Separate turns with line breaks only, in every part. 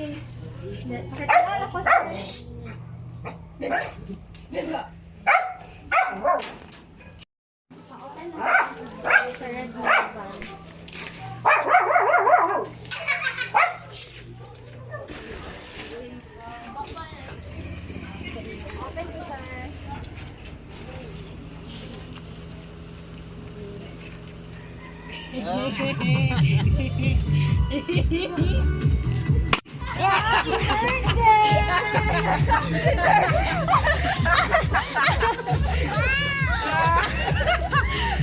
Birthday. Pakitawag ako, sir. Pa-open na sa red mobile. Open to, sir. Happy birthday!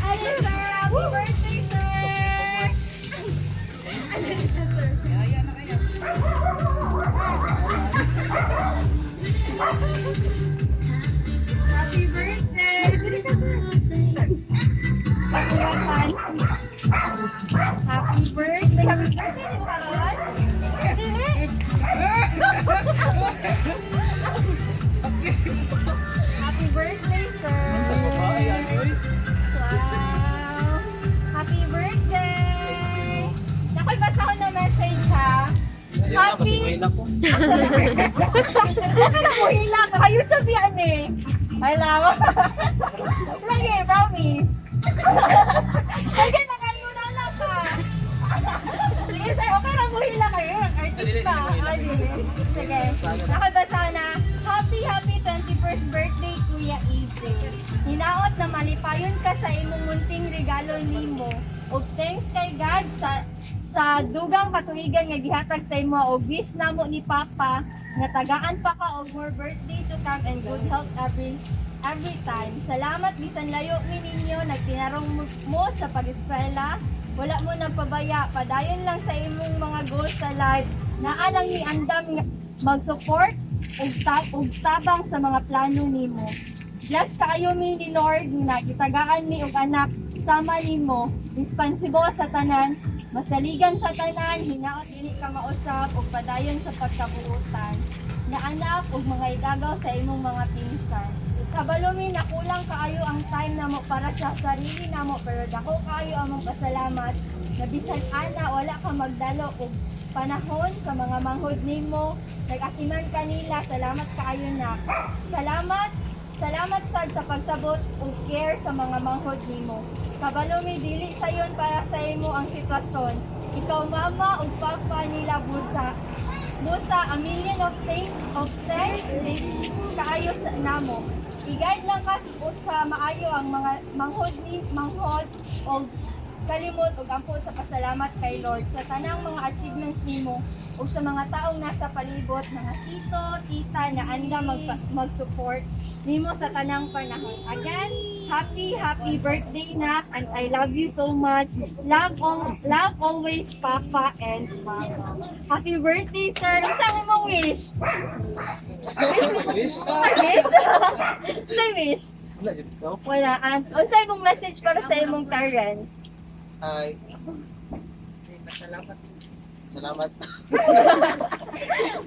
Ayun, sir. Happy birthday, sir! Ayun, sir. Happy birthday! Dili ka, sir. Happy birthday! Happy birthday, di ba karon? Dili! Happy birthday, sir! Wow! Happy birthday! Nakoy, basahon na message ha. Happy... Okay lang mo hila ka. YouTube yan eh. Wala mo. Lagi, promise. Lagi na kayo na lang ka. Sige sir, okay lang mo hila kayo. Ang artista. Ay, dili. Sige. Nakoy, basahan na. Happy, happy 21st birthday, Kuya AJ. Hinaot na malipayon ka sa imong munting regalo nimo. Ug thanks kay God sa dugang katuigan nga gihatag sa imo og wish namo ni Papa nga tagaan pa ka og more birthday to come and good health every time. Salamat bisan layo mi ninyo nagtinarong mo sa pag-eskwela. Wala mo nagpabaya, padayon lang sa imong mga goals sa life. Naa lang ni andam nga mag-support ug tabang sa mga plano nimo. Bless kaayo mi ni Lord nga gitagaan mi og anak sama nimo, responsible sa tanan, masaligan sa tanan, hinaot dili ka mausap ug padayon sa pagkabuutan. Na anak ug mga idagaw sa imong mga pinsan. Kabalo mi na kulang kaayo ang time namo para sa sarili namo, pero dako kaayo among pasalamat na bisan ana wala ka magdalo og panahon sa mga manghod nimo, nag-akiman kanila. Salamat kaayo na. Salamat. Salamat sad sa pagsabot ug care sa mga manghod nimo. Kabalo mi dili sayon para sa imo ang sitwasyon. Ikaw mama ug papa nila busa. Busa a million of thanks thank kaayo sa namo. I-guide lang ka sa maayo ang mga manghod ni manghod og kalimot ug ampo sa pasalamat kay Lord sa tanang mga achievements nimo ug sa mga taong nasa palibot, mga tito, tita na anda mag-support nimo sa tanang panahon. Again, happy happy birthday nak and I love you so much. Love all, love always, Papa and Mama. Happy birthday, sir. Unsa ang imong wish?
Wish?
Wish? Unsay wish?
Wala jud ko.
Wala. And unsay imong message para sa imong parents?
Ay. Salamat. Salamat.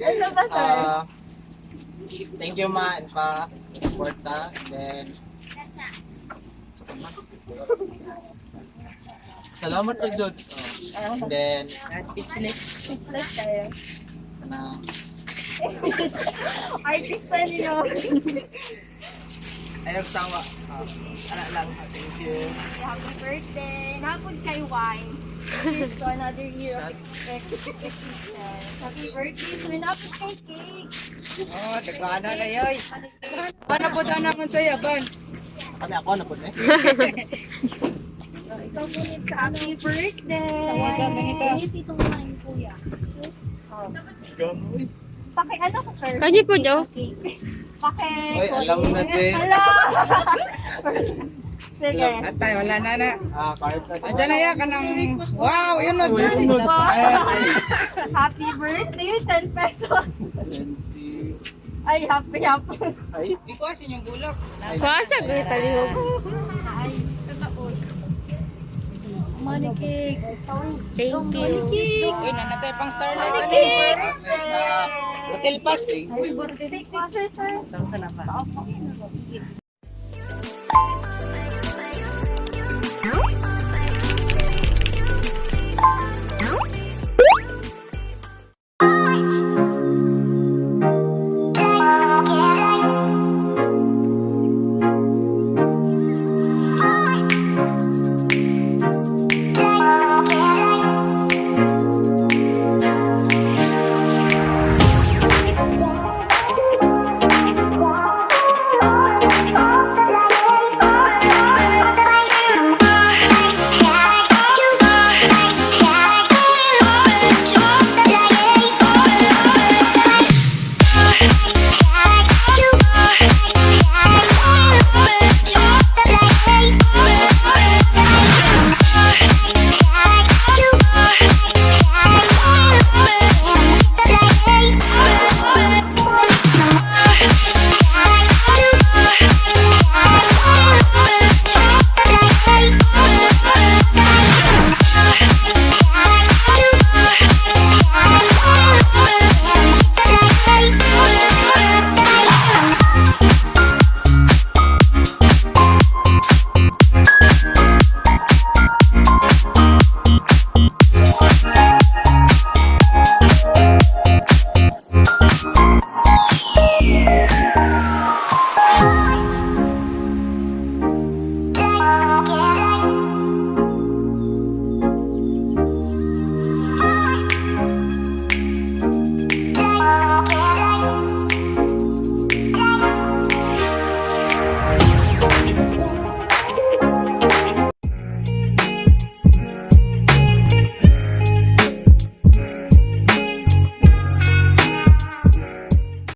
Unsa pa, sir?
Ah, thank you ma and pa sa suporta. And then salamat po jud. Oh. And then
Speechless.
Speechless kayo.
kana
Artista niyo.
ayaw sawa. Ana lang. Thank you.
Happy birthday. Napod kay wine. Cheers to another year of existence. Happy birthday, sir. Napod kay cake.
Oh, dagana na yoy. Paano po na naman sa'yo, ban?
Kami ako na po eh.
Happy birthday.
Tawagan, ganito.
Paki ano ko, sir?
Kanya po daw.
Cake. Paki.
Oy, alam mo na this.
Hello. Sige.
Atay, wala na na.
Ah, card na.
Andiyan na ya, kanang, wow, yun na.
Happy birthday, 10 pesos.
20.
Ay, happy, happy.
Ay.
Because yun yung bulok.
Kuasa ko sa lihok.
Ay, Money cake.
Thank you.
Uy, nanatay pang starlight. Ano eh. Hotel pass.
Take picture, sir.